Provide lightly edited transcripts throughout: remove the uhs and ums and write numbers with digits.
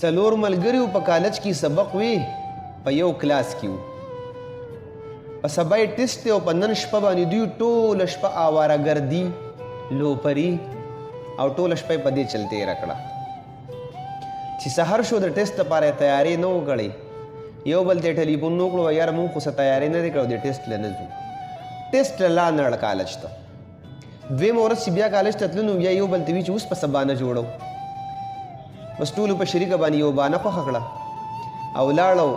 څلور ملګري په کالج کې سبق وی، په یو کلاس کې وو. په سبا یې ټیسټ دی او په نن شپه باندې دوی ټوله شپه آواره ګردي، لوپري او ټوله شپه یې په دې چل تېره کړه. چې سحر شو د ټیسټ لپاره یې تیاری نه و کړی، یو بل ته یې ټلیفون نه وکړو، وایي یاره مونږ خو څه تیاری نه دی کړی او د ټیسټ له نه ځو. ټیسټ له لا نه کالج ته. دویمه ورځ چې بیا کالج ته تلو نو بیا یو بل ته وي چې اوس په څه بانه جوړو. بس ټولو په شریکه باندې یو بانه خوښه کړه او لاړو.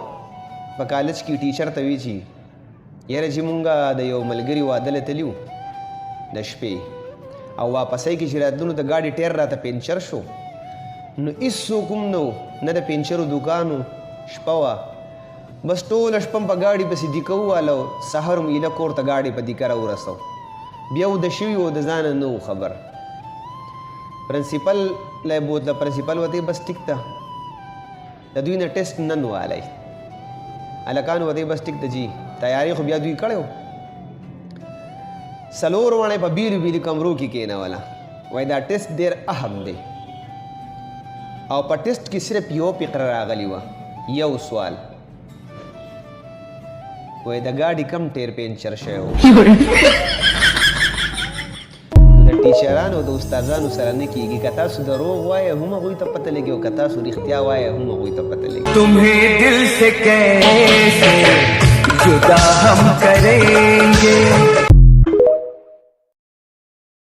په کالج کې ټیچر ته وی چې یاره چې مونږه د یو ملګري واده له تللي وو د شپې او واپسۍ کې چې راتلو نو د ګاډي ټیر راته پنچر شو، نو هېڅوک هم نه و، نه د پنچرو دوکان و، شپه وه. بس ټوله شپه په ګاډي پسې دیکه وواله او سهار هم ایله کور ته ګاډی په دیکه راورسو. بیا وده شوي وو، د ځانه نه و خبر. پرنسپل له یې بوتله، پرنسپل ورته بس ټیک ده، د دوی نه ټیسټ نن والی. هلکانو ورته بس ټیک ده جی، تیاری خو بیا دوی کړی و. څلور واړه په بیلو بیلو کمرو کې کېنوله، وایي دا ټیسټ ډېر اهم دی او په ټیسټ کې صرف یو فقره راغلی وه، یو سوال. وایي د ګاډي کم ټیر پنچر شوی و. د ټیچرانو د استادانو سره نه کیږي. که تاسو دروغ وایئ هم هغوی ته پته لګي او که تاسو رښتیا وایئ هم هغوی ته پته لګي. تمہیں دل سے کیسے جدا ہم کریں گے؟